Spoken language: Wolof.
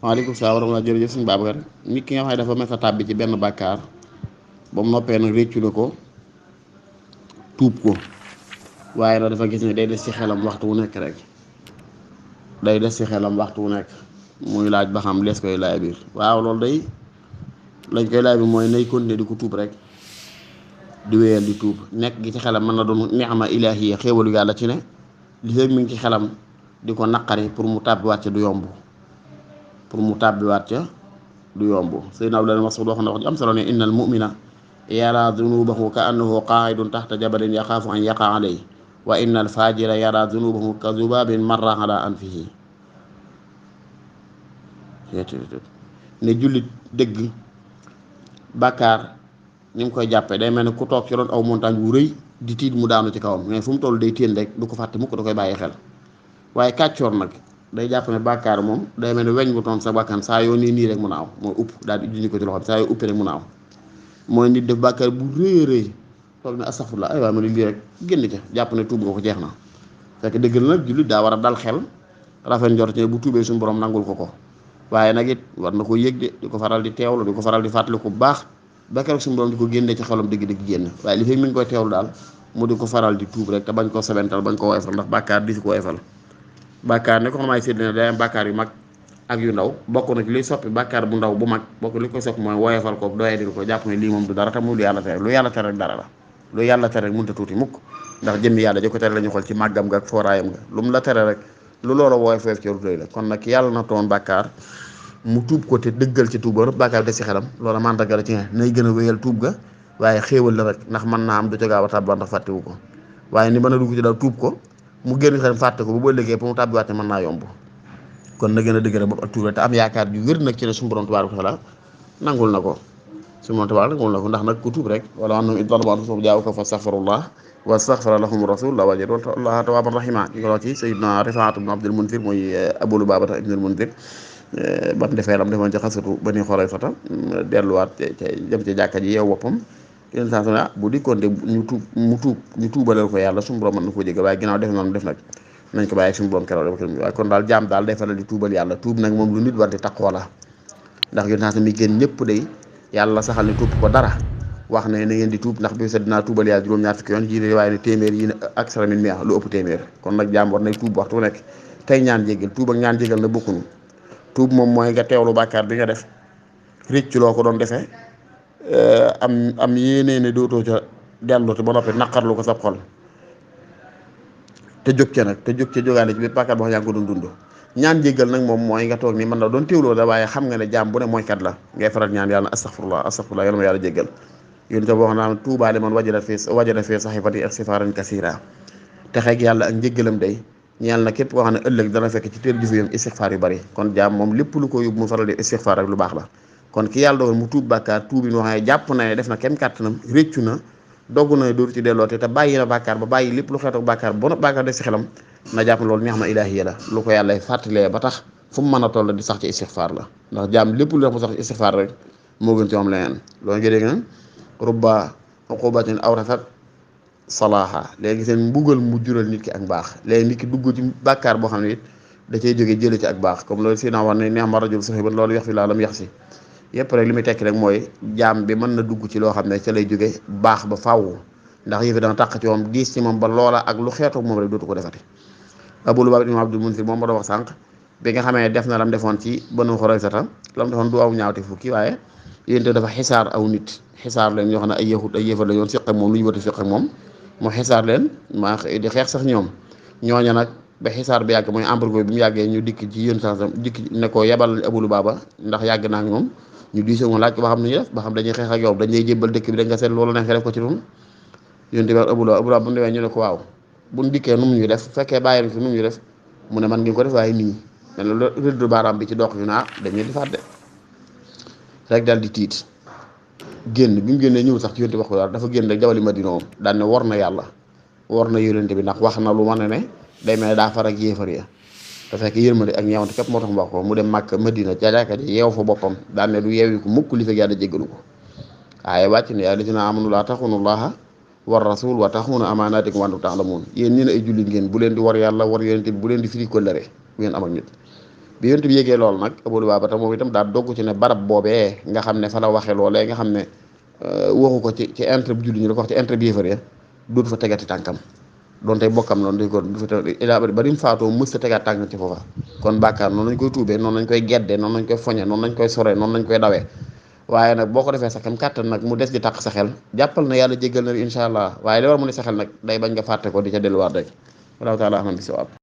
waaleykum salaam wa rahmatulah jërëjëf suñu Babacar nit ki nga xam ne dafa mës a tàbbi ci benn bàkkaar ba mu noppee nag réccu na ko tuub ko waaye nag dafa gis ne day des ci xelam waxtu wu nekk rek day des ci xelam waxtu wu nekk muy laaj ba xam lees koy laaj biir waaw loolu day lañ koy laaj bi mooy nay continuer di ko tuub rek di wéyal di tuub nekk gi ci xelam mën na doon ni'ma ilaahiya xéewalu yàlla ci ne li fekk mi ngi ci xelam di ko naqari pour mu tàbbiwaat ca du yomb pour mu tàbbiwaat ca du yomb Seydina Abdullah Mas'ud wax na wax ju am solo ne innal mu'mina yara dunubahu ka annahu qaa'idun taxta jabalin yaxaafu an yaqa alayhi wa innal fajira yara dunubahu ka zubabin marra ala anfihi ne jullit dëgg bàkkaar ni mu koy jàppee day mel ne ku toog ci ron aw montagne wu rëy di tiit mu daanu ci kawam mais fu mu toll day téen rek du ko fàtte mukk da koy bàyyi xel waaye kàccoor nag day jàpp ne bàkkaar moom day mel ne weñ bu toon sa bakkan saa yoo nii rek mu naaw mooy upp daal di junni ko ci loxo bi saa yoo uppi rek mu naaw mooy nit def bàkkaar bu rëy rëy toog ne astafurlah ay waay ma ne lii rek génn ca jàpp ne tuub nga ko jeex na fekk dëgg la nag jullit daa war a dal xel rafet njort ne bu tuubee suñu borom nangul ko waaye nag it war na ko yëg de di ko faral di teewlu di ko faral di fàttaliku bu baax ba keroog suñu borom di ko génne ci xelam dëgg-dëgg génn waaye li fekk mi ngi koy teewlu daal mu di ko faral di tuub rek te bañ koo sebental bañ ko woyofal ndax bàkkaar di si ko woyofal bàkkaar ne ko xamaay sédd ne day am bàkkaar yu mag ak yu ndaw bokk na ci liy soppi bàkkaar bu ndaw bu mag bokk li koy soppi mooy woyofal ko doyadil ko jàpp ne lii moom du dara te mu lu yàlla tere lu yàlla tere rek dara la lu yàlla tere rek mënut a tuuti mukk ndax jëmmi yàlla ji ko tere la ñu xool ci màggam nga ak fooraayam nga lu mu la tere rek lu loola woyof ci rëy la kon nag yàlla na toon bàkkaar mu tuub ko te dëggal ci tuub ba bàkkaar des ci xelam loola mandarga la ci ne nay gën a wéyal tuub ga waaye xéewal la rek ndax mën naa am du ca gaaw a tàbbi ndax fàttewu ko waaye ni mën a dugg ci daal tuub ko mu génn xelam fàtte ko bu ba liggéey pour mu tàbbiwaate mën naa yomb kon na gën a dëgëral bopp ak tuub rek te am yaakaar ju wér nag ci ne suñu borom tabaaraka wa taala nangul na ko suñu borom tabaaraka nangul na ko ndax nag ku tuub rek wala annahum idh zalamu anfusahum jaa'uuka fastaghfirullah wastaghfara lahum rasul la wajadu allaha tawwaban rahima ki ko wax ci sayyidina Rifaat ibn Abdul Munzir mooy Abu Lubaabata ibn al-Munzir ba mu defee lam defoon ci xasatu Bani Xurayfata delluwaat ca jëm ci jàkka ji yeew boppam yenn saa su ne bu dikkoon de ñu tuubalal ko yàlla suñu borom mën na koo jégal waaye ginnaaw def noonu def nag nañ ko bàyyi suñu borom keroog waaye kon daal jaam daal day faral di tuubal yàlla tuub nag moom lu nit war di taqoo la ndax yenn saa su mi génn ñëpp day yàlla saxal ne tuub ko dara wax ne na ngeen di tuub ndax bi sa dinaa tuubal yàlla juróom-ñaar fukki yoon ji waaye ne téeméer yi ak sara min mi'a lu ëpp téeméer kon nag jaam war nay tuub waxtu bu nekk tey ñaan jégal tuub ak ñaan jégal na bokkunu tuub moom mooy nga teewlu bàkkaar bi nga def rëcc loo ko doon defee am yéenee ne dootoo ca dellu te ba noppi naqarlu ko sab xol te jóg ca nag te jóg ca jógaane ci biir bàkkaar boo xam yaa ngi ko doon dund ñaan jéggal nag moom mooy nga toog ni mën na doon teewloo da waaye xam nga ne jaam bu ne mooy kat la ngay faral ñaan yàlla astaghfirullah yàlla ma yàlla jéggal yéen itam wax naa tuubaale man wajada fii saxifati istighfaran kasira te xeeg yàlla ak njéggalam day ñeel na képp koo xam ne ëllëg dana fekk ci téer jëf yam istighfar yu bari kon jaam moom lépp lu ko yóbbu mu faral di istighfar rek lu baax la kon ki yàlla dogal mu tuub bàkkaar tuub yi noo xam ne jàpp na ne def na kem kàttanam réccu na dogg na dootu ci delloote te bàyyi na bàkkaar ba bàyyi lépp lu xeetoog bàkkaar ba bàkkaar des ci xelam na jàpp loolu neex ma ilaahiya la lu ko yàlla fàttalee ba tax fu mu mën a toll di sax ci istighfar la ndax jaam lépp lu def mu sax ci istighfar rek moo gën ci moom leneen loolu nga dégg na rubba uqubatin awrasat salaaha léegi seen mbugal mu jural nit ki ak baax léegi nit ki dugg ci bàkkaar boo xam ne it da cay jógee jële ci ak baax comme loolu si naa wax ne neex ma rajul sahiban loolu yax fi laa lam yax si yëpp rek li muy tekki rek mooy jaam bi mën na dugg ci loo xam ne ca lay jóge baax ba faaw ndax yëfi dana tàq ci moom diis ci moom ba loola ak lu xeetoog moom rek dootu ko defati Abu Lubaaba ibn Abdul Munzir moom ma doon wax sànq bi nga xamee def na lam defoon ci Banu Xuraysata lam defoon du aw ñaawte fukki waaye yéen te dafa xisaar aw nit xisaar leen ñoo xam ne ay yahud ay yëfar la yoon fiq ak moom lu ñu wati fiq ak moom mu xisaar leen maa di xeex sax ñoom ñooña nag ba xisaar bi yàgg mooy embargo bi mu yàggee ñu dikk ci yéen sax dikk ne ko yebal Abu Lubaaba ndax yàgg naa ak ñoom ñu diisoo laaj ko ba xam nu ñuy def ba xam dañuy xeex ak yow dañuy jébbal dëkk bi dañ nga seet loolu neex nga def ko ci noonu yéen tamit Abu Lubaaba bu mu demee ñu ne ko waaw buñ dikkee nu mu ñuy def fekkee bàyyi nañ fi nu mu ñuy def mu ne man ngeen ko def waaye nii mais loolu rëdd baaraam bi ci dox ñu ne dañuy di fàtte rek daal di tiit génn bi mu génnee ñëw sax ci yonte wax ko daal dafa génn rek jawali Madina moom daan ne war na yàlla war na yonente bi ndax wax na lu mën ne day mel ne daa far ak yéefar ya te fekk yërmande ak ñeewante képp moo tax mu wax ko mu dem Màkka Madina ca jàkka ji yeew fa boppam daan ne du yeewi ko mukk li fekk yàlla jéggalu ko waaye wàcc ne yaa lazina amanu laa taxunullaha war rasul wa taxunu amaanaatikum wa antum ta'lamuun yéen ñi ne ay jullit ngeen bu leen di war yàlla war yonente bi bu leen di firi kóllëre bu ngeen am ak nit bi yonent bi yégee loolu nag Abu Lubaaba moom itam daa dogg ci ne barab boobee nga xam ne fa la waxee loolee nga xam ne waxu ko ci intérêt bu julli ñu da ko wax ci intérêt bi yéefar ya dootu fa tegati tànkam doon tey bokkam noonu dañ ko du fa ilaa ba rim faatoo mës ta tegaat tànkam ci foofa kon bàkkaar noonu lañ koy tuubee noonu lañ koy geddee noonu lañ koy foñe noonu lañ koy soree noonu lañ koy dawee waaye nag boo ko defee sa kam kàttan nag mu des di tàq sa xel jàppal na yàlla jéggal na insha allah waaye li war mu ne sa xel nag day bañ nga fàtte ko di ca delluwaat rek wallahu taala ahlam bi sawaab